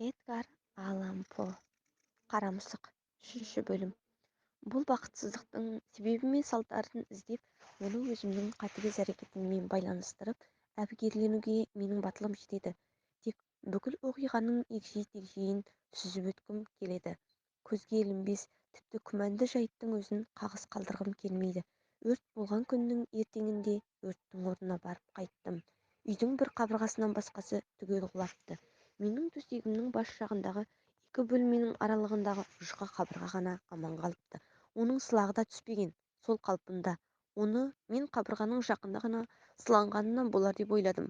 Эдгар Аллан По. Қара мысық. Үшінші бөлім. Бұл бақытсыздықтың себебі мен салдарын іздеп, оны өзімнің қатыгез әрекетіммен байланыстырып, әбігерленуге менің батылым жетеді. Тек бүкіл оқиғаның егжей-тегжейін сүзіп өткім келеді. Көзге ілінбес, тіпті күмәнді жайттың өзін қағыс қалдырғым келмейді. Өрт болған күннің ертеңінде өрттің орнына барып қайттым. Үйдің бір қабырғасынан басқасы түгел құлапты. Менің төсегімнің бас жағындағы екі бөлменің аралығындағы жұқа қабырға ғана аман қалыпты. Оның сылағы да түспеген, сол қалпында. Оны мен қабырғаның жақында ғана сыланғанынан болар деп ойладым.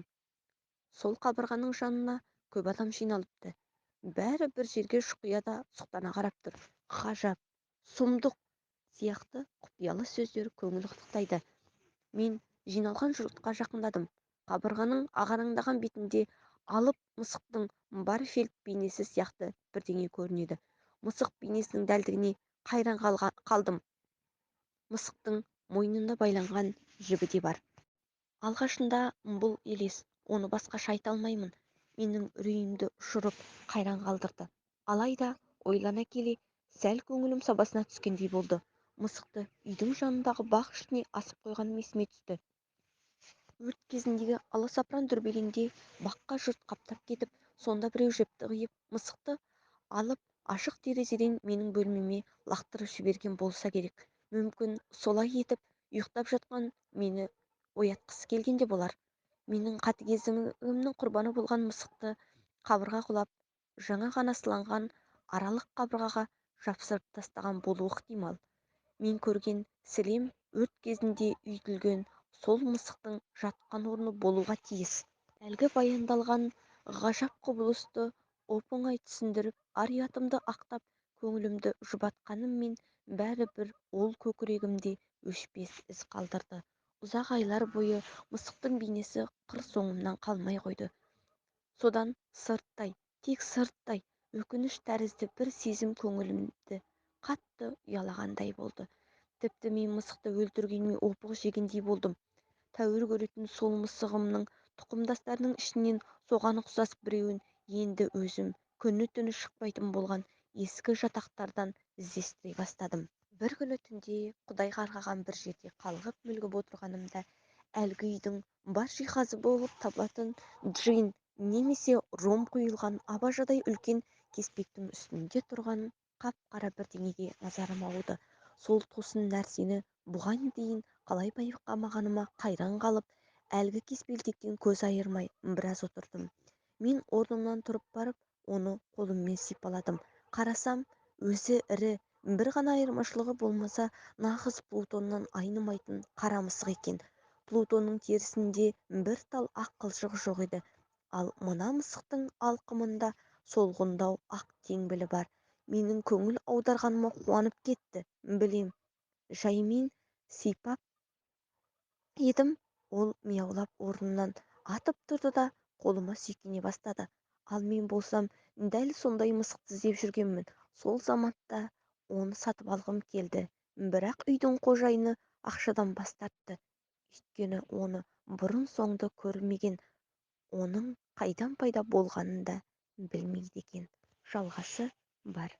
Сол қабырғаның жанына көп адам жиналыпты. Бәрі бір жерге шұқия да сұқтана қарап тұр. Ғажап, сұмдық сияқты құпиялы сөздер көңіл қытықтайды. Мен жиналған жұртқа жақындадым. Қабырғаның ағараңдаған бетінде алып мысықтың Барфельд бейнесі сияқты бірдеңе көрінеді. Мысық бейнесінің дәлдігіне қайран қалдым. Мысықтың мойнына байланған жібі де бар. Алғашында бұл елес, оны басқаша айта алмаймын, менің үрейімді ұшырып, қайран қалдырды. Алайда ойлана келе сәл көңілім сабасына түскендей болды. Мысықты үйдің жанындағы бақ ішіне асып қойғаным есіме түсті. Өрт кезіндегі аласапыран дүрбелеңде баққа жұрт қаптап кетіп, сонда біреу жіпті қиып, мысықты алып, ашық терезеден менің бөлмеме лақтырып жіберген болса керек. Мүмкін, солай етіп, ұйықтап жатқан мені оятқысы келген де болар. Менің қатыгездігімнің құрбаны болған мысықты қабырға құлап, жаңа ғана сыланған аралық қабырғаға жапсырып тастаған болуы ықтимал. Мен көрген сілем өрт кезінде үйітілген сол мысықтың жатқан орны болуға тиіс. Әлгі баяндалған ғажап құбылысты оп-оңай түсіндіріп, ар-ұятымды ақтап, көңілімді жұбатқаныммен бәрібір ол көкірегімде өшпес із қалдырды. Ұзақ айлар бойы мысықтың бейнесі қыр соңымнан қалмай қойды. Содан сырттай, тек сырттай өкініш тәрізді бір сезім көңілімді қатты ұялағандай болды. Тіпті мен мысықты өлтіргеніме опық жегендей болдым. Тәуір көретін сол мысығымның тұқымдастарының ішінен соған ұқсас біреуін енді өзім күні-түні шықпайтын болған ескі жатақтардан іздестіре бастадым. Бір күні түнде құдай қарғаған бір жерде қалғып-мүлгіп отырғанымда әлгі үйдің бар жиһазы болып табылатын джин немесе ром құйылған абажадай үлкен кеспектің үстінде тұрған қап-қара бірдеңеге назарым ауды. Сол тосын нәрсені бұған дейін қалай байқамағаныма қайран қалып, әлгі кеспелтектен көз айырмай біраз отырдым. Мен орнымнан тұрып барып, оны қолыммен сипаладым. Қарасам, өзі ірі, бір ғана айырмашылығы болмаса, нағыз Плутоннан айнымайтын қара мысық екен. Плутонның терісінде бір тал ақ қылшық жоқ еді. Ал мына мысықтың алқымында солғындау ақ теңбілі бар. Менің көңіл аударғаныма қуанып кетті, білем. Жаймен сипап едім, ол мияулап орнынан атып тұрды да қолыма сүйкене бастады. Ал мен болсам дәл сондай мысықты іздеп жүргенмін. Сол заматта оны сатып алғым келді. Бірақ үйдің қожайыны ақшадан бас тартты. Өйткені оны бұрын-соңды көрмеген, оның қайдан пайда болғанын да білмейді екен. Жалғасы бар.